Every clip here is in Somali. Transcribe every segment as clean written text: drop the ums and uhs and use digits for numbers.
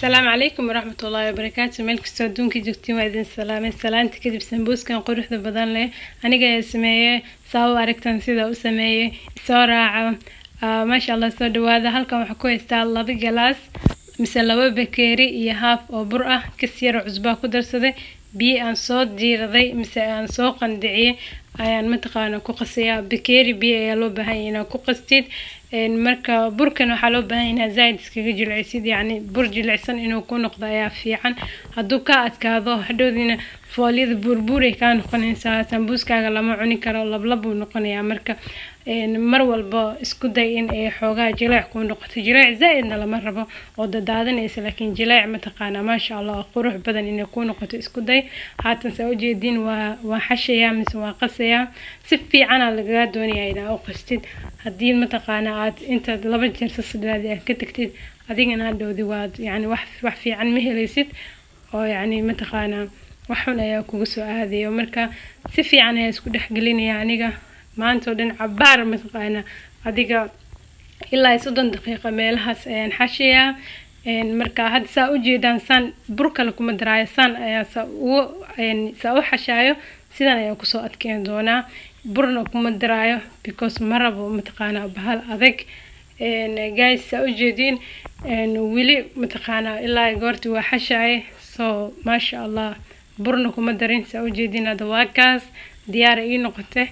Asalaamu calaykum waraxmat ullaahi wabarakaatu. Meel kastoo adduunka joogtiin waa idin salaamay. Salaanta kadib, sambuuskan quruxda badan leh aniga ayaa sameeyey. Saa u aragtaan sida u sameeyey, soo raaca. Maasha Allah, soo dhawaada. Halkan waxaa ku haystaa 2 galaas mise 2 bakeeri iyo haaf oo bur ah, kas yar oo cusbaa ku darsaday. Biyo aan soo diiraday mise aan soo qandiciyey ayaan mataqaana ku qasayaa. Bakeeri biyo ayaa loo baahan yahay inaad ku qastid. Marka burkan waxaa loo baahan yahay inaad zaaid iskaga jilcisid, yacni bur jilicsan inuu ku noqdo ayaa fiican. Hadduu ka adkaado, hadhowdiina foolyada buurbuuray kaa noqonaysaa, sambuuskaaga lama cuni karo, lablab buu noqonayaa. Marka mar walba isku day in ay xoogaa jileec kuu noqoto. Jileec zaaidna lama rabo oo dadaadanaysa, laakiin jileec mataqaanaa, maasha Allah, oo qurux badan inay kuu noqoto isku day. Haatan saa ujeediin, waa xashayaa mise waa qasayaa. Si fiicana lagaga doonayaa inaa u qastid. Haddii mataqaanaa aad intaad 2 jeer sasadhaadi aad ka tagtid, adigana hadhowdi waad yacni wax fiican ma helaysid, oo yacni mataqaanaa wax xun ayaa kugu soo aadayo. Marka si fiican ayaa isku dhexgelinaya. Aniga maanta oo dhan cabaar mataqaanaa adiga ilaa 30 daqiiqo meelahaas ayaan xashayaa. Marka hadda saa ujeedaan, saan bur kale kuma daraayo. Saan ayaa saa ugu saa u xashaayo, sidan ayaa kusoo adkeyn doonaa. Burna kuma daraayo because ma rabo mataqaanaa bahal adag. Guys, saa ujeediin, weli mataqaanaa ilaa goortii waa xashaaye. So maasha Allah, burna kuma darin. Saa ujeediin, hadda waa kaas, diyaara ii noqotay.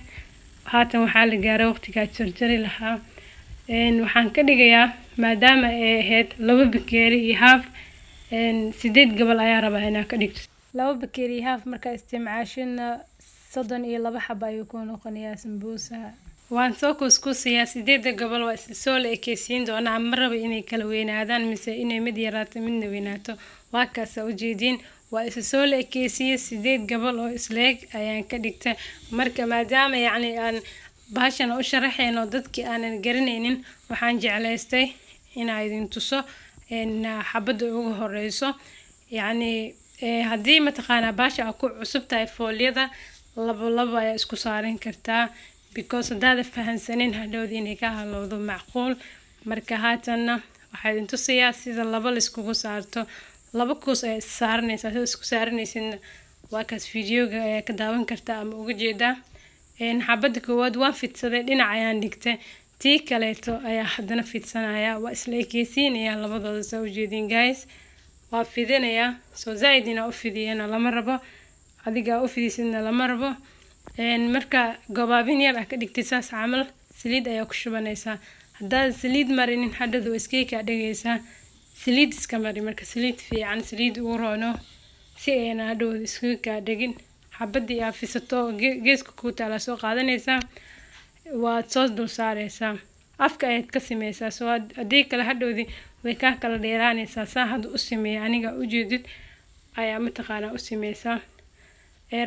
Haatan waxaa la gaaray waqtigaa jarjari lahaa. Waxaan ka dhigayaa, maadaama ay ahayd 2 bakeeri iyo haaf, 8 gobol ayaa rabaa inaa ka dhigto. 2 bakeeri iyo haaf markaa isticmaashina, 32 xaba ayuu ku noqonayaa sambuusaha. Waan soo kuuskuusayaa. Sideedda gobol waa isla soo la ekeysiin doonaa. Ma rabo inay kala weynaadaan mise inay mid yaraato midna weynaato. Waa kaasa, ujeediin, waa isa soo la ekeysiiyey. Sideed gobol oo isleeg ayaan ka dhigtay. Marka maadaama yacni aan bahashan u sharaxayno dadkii aanan garanaynin, waxaan jeclaystay inaa idin tuso xabadda ugu horeyso. Yacni haddii mataqaanaa bahasha aa ku cusub tahay foolyada, labo labo ayaa isku saaran kartaa, because haddaada fahansanin, hadhowda inay ka halowdo macquul. Marka haatanna waxaa idin tusayaa sida laba la iskugu saarto. Laba kuus ayaa is saaranaysaa. Sida isku saaranaysidna waa kaas, videoga ayaa ka daawan kartaa ama uga jeedaa. Xabadda koowaad waan fidsaday, dhinac ayaan dhigtay. Tii kaleeto ayaa haddana fidsanaya. Waa isla ekeysiinayaa labadooda. Saa ujeedin guys, waa fidinayaa. Soo zaaid inaa u fidiyana lama rabo, adiga u fidisidna lama rabo. Marka gobaabin yar ah ka dhigtay saas camal, saliid ayaa ku shubanaysaa. Haddaad saliid marinin, hadhada waa iskaga kaa dhigaysaa. Saliid iska mari. Marka saliid fiican, saliid ugu roono, si ayna hadhowda iskaga kaa dhegin. Xabadii aa fisato geeska kuu taala soo qaadanaysaa, waad soo dul saareysaa, afka ayaad ka sameysaa. Soo haddii kale hadhowdi way kaa kala dheeraanaysaa. Saa hadda u sameeya aniga ujeedid ayaa mataqaanaa u sameysaa.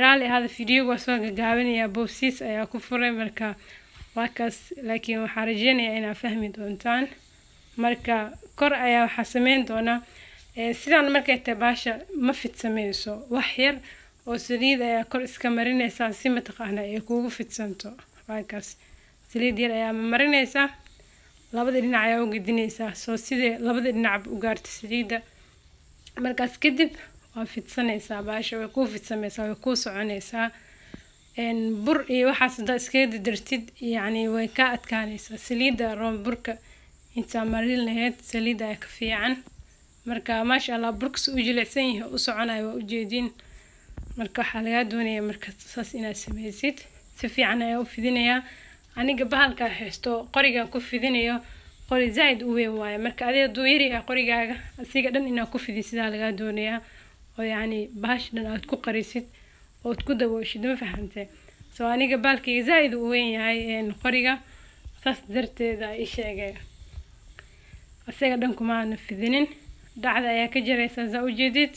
Raali ahaada, videoga waa soo gagaabinayaa, boobsiis ayaa ku furay. Marka waa kaas, laakiin waxaa rajeynayaa inaad fahmi doontaan. Marka kor ayaa waxaa sameyn doonaa sidaan. Markay tahay baasha ma fidsameyso. Wax yar oo saliid ayaa kor iska marinaysaa si mataqaanaa ay kuugu fidsanto. Waa kaas, saliid yar ayaa marinaysaa, labada dhinac ayaa u gedinaysaa, soo sidee labada dhinacba u gaarta saliidda. Markaas kadib waa fidsanaysaa baasha, way kuu fidsameysaa, way kuu soconaysaa. Bur iyo waxaas haddaa iskaga dardartid, yacni way ka adkaanaysaa. Saliidda roon, burka intaa marin lahayd saliidda ayaa ka fiican. Marka maasha Allah, burka si u jilicsan yahay u soconayo waa ujeedin. Marka waxaa lagaa doonayaa marka saas inaad sameysid. Si fiican ayaa u fidinayaa. Aniga bahalkaa haysto, qorigan ku fidinayo, qori zaaid u weyn waaye. Marka adiga hadduu yaryahay qorigaaga, asiga dhan inaad ku fidisid lagaa doonayaa, oo yacni bahasha dhan aad ku qarisid ood ku dabooshid. Ma fahamtay? So aniga baalkayga zaaid u weyn yahay qoriga, saas darteeda ii sheegay isaga dhan kuma aana fidinin. Dhacda ayaa ka jaraysaa, saa ujeedid.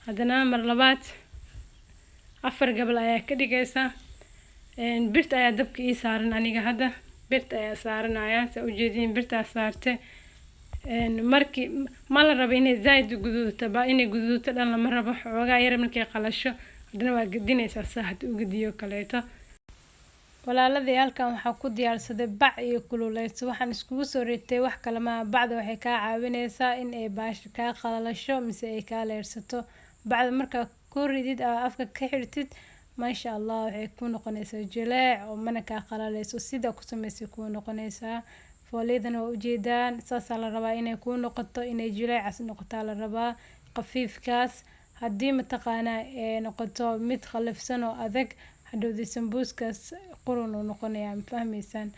Haddana mar labaad 4 gabal ayaa ka dhigaysaa. Birta ayaa dabka ii saaran. Aniga hadda birta ayaa saaranaya. Saa ujeedin, birtaa saarte. Markii ma la rabo inay zaaid u guduudato, ba inay guduudato dhan lama rabo. Xoogaa yar markay qalasho, haddana waa gedinaysaa, saa hadda u gediyo kaleeto. Walaaladii, halkan waxaa ku diyaarsaday bac iyo kululeyso. Waxaan iskugu soo ritay wax kale maaha, bacda waxay kaa caawineysaa in ay baasha kaa qalalasho mise ay kaa leersato. Bacda markaa ku ridid, aa afka ka xirtid, maasha Allah, waxay ku noqonaysaa jileec oo mana kaa qalaleyso. Sida ku samaysay kuu noqonaysaa. Fooliyadana waa ujeedaan, saasaa la rabaa inay kuu noqoto, inay jileecas noqotaa la rabaa, khafiifkaas. Haddii mataqaanaa ee noqoto mid qallafsan oo adag, hadhowdii sambuuskaas qurun uu noqonayaa, ma fahmaysaan?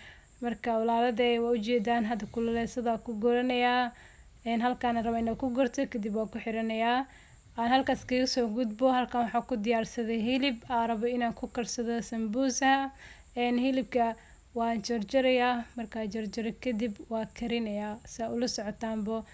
Marka walaaladay, waa ujeedaan, hadda kululeysada ku guranayaa. Halkaana raba inaa ku gurto, kadib waa ku xiranayaa. Aan halkaas kaga soo gudbo. Halkan waxaa ku diyaarsaday hilib aan rabo inaan ku karsado sambuusaha. Hilibka waan jarjarayaa. Markaa jarjaro kadib waa karinayaa, saa ula socotaanbo.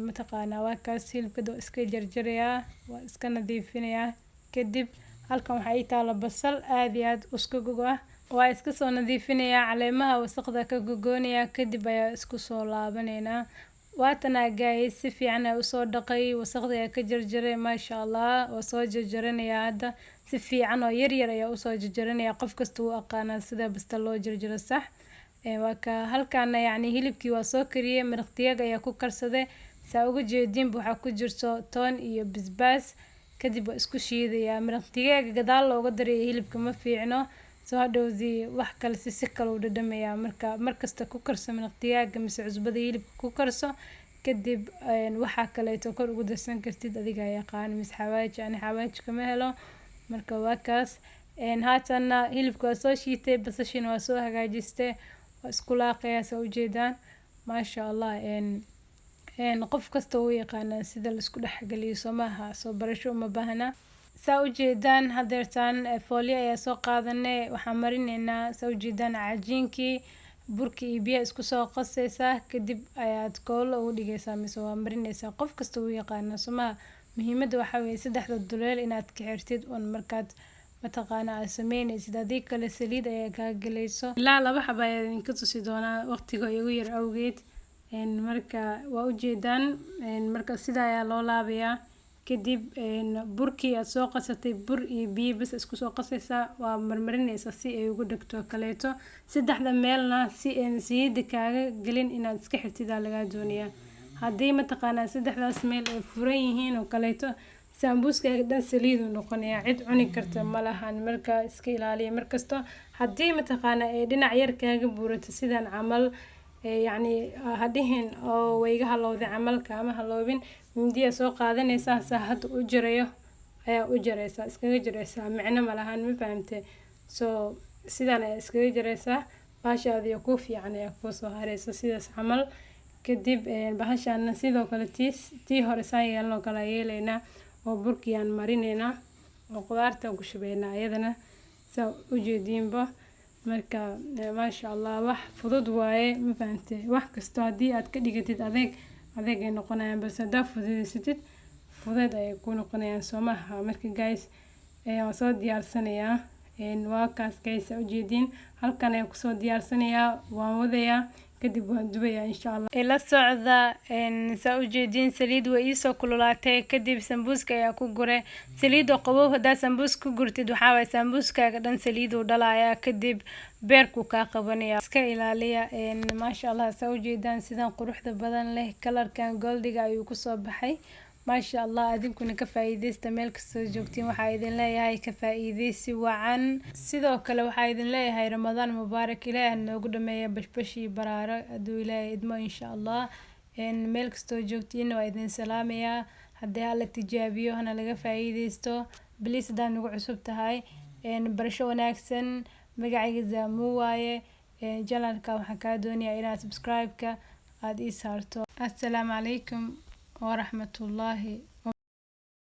Mataqaanaa, waa kaas hilibka, waa iska jarjarayaa, waa iska nadiifinayaa. Kadib halkan waxaa ii taala basal aad iyo aad uskagog ah, waa iska soo nadiifinayaa, caleemaha wasaqda ka gogoonaya, kadib ayaa isku soo laabaneynaa. Waatanaa guys, si fiican ayaa usoo dhaqay, wasaqda ayaa ka jarjaray, maasha Allah. Waa soo jarjaranayaa hadda, si fiican oo yar yar ayaa usoo jarjaranaya. Qof kasta wuu aqaanaa sida basta loo jarjaro, sax? Waa ka halkaana, yacni hilibkii waa soo kariyey, maraq digaag ayaa ku karsaday. Saa uga jeedinba, waxaa ku jirto toon iyo basbaas. Kadib waa isku shiidayaa. Maraq digaaga gadaal looga daraya hilibka ma fiicno, soo hadhowdii wax kale si kale u dhadhamayaa. Marka markasta ku karso maraq digaaga mise cusbada hilibka ku karso, kadib waxaa kaleeto kor ugu darsan kartid adiga yaqaan, mise xawaaji. Ani xawaaji kama helo. Marka waa kaas. Haatanna hilibka waa soo shiitay, basashiina waa soo hagaajistay, waa isku laaqayaa, saa ujeedaan, maasha Allah. Qof kasta wuu yaqaanaa sida laisku dhexgeliyo, soo maaha? Soo barasho uma baahna. Saa ujeedaan, hadeertaan foolyo ayaa soo qaadanay, waxaan marineynaa, saa ujeedaan, cajiinkii burki iyo biyaha isku soo qasaysaa, kadib ayaad koolo ugu dhigaysaa mise waa marinaysaa. Qof kasta wuu yaqaanaa, soo maha? Muhiimadda waxaa weeye saddexda duleel inaad ka xirtid un markaad mataqaana aad sameynaysid. Haddii kale saliid ayaa kaa gelayso. Ilaa laba xaba ayaa idinka tusi doonaa waqtiga igu yar awgeed. Marka waa ujeedaan, marka sida ayaa loo laabayaa. Kadib burkii aad soo qasatay, bur iyo biyo bas isku soo qasaysaa, waa marmarinaysaa si ay ugu dhegto kaleeto saddexda meelna, si aan saliidda kaaga gelin inaad iska xirtid aa lagaa doonayaa. Haddii mataqaanaa saddexdaas meel ay furan yihiin oo kaleeto, sambuuskaaga dhan saliid uu noqonayaa, cid cuni karta ma lahan. Marka iska ilaaliya markasto. Haddii mataqaanaa ay dhinac yar kaaga buurato sidan camal, yacni hadhihin oo wayga halowday camal, kaama haloobin. Mindiyaa soo qaadanaysaa, saa hadda u jarayo ayaa u jaraysaa, iskaga jaraysaa, micno ma lahan, ma fahamte? So sidan ayaa iskaga jaraysaa, bahashaadiyo kuu fiican ayaa kuu soo haraysa sidaas camal. Kadib bahashaana sidoo kale tii hore saan yeelanoo kale yeelaynaa oo burkiyaan marineynaa oo qudaarta ku shubeynaa iyadana, saa ujeediinba. Marka maasha Allah, wax fudud waaye, ma fahamte? Wax kasto haddii aad ka dhigatid adeeg, adeeg ay noqonayaan, balse haddaa fududeysatid, fudeed ayay ku noqonayaan, soo maaha? Marka guys, waan soo diyaarsanayaa. Waa kaas guys, saa ujeediin, halkan ayaan kusoo diyaarsanayaa, waan wadayaa, kadib waan dubayaa insha Allah. Ila socda. Saa ujeediin, saliid way iisoo kululaatay, kadib sambuuska ayaa ku guray. Saliidoo qabow haddaa sambuus ku gurtid, waxaa waye sambuuskaaga dhan saliiduu dhalayaa, kadib beerkuu kaa qabanaya, iska ilaaliya. Maasha Allah, saa ujeedaan, sidan quruxda badan leh, colorkan goldiga ayuu kusoo baxay, maasha Allah. Adinkuna ka faa'iideysta meel kastoo joogtiin. Waxaa idin leeyahay ka faa'iideysi wacan. Sidoo kale waxaa idin leeyahay Ramadaan mubaarak. Ilaahay noogu dhameeya bashbash iyo baraaro, hadduu Ilaahay idmo, insha Allah. Meel kastoo joogtiin waa idin salaamayaa. Haddii hala tijaabiyo, hana laga faa'iideysto. Please, haddaad nagu cusub tahay, barasho wanaagsan. Magacayga Zaamuu waaye. Channelka waxaan kaa doonayaa inaad subscribe-ka aada ii saarto. Assalaamu calaykum waraxmatullaahi.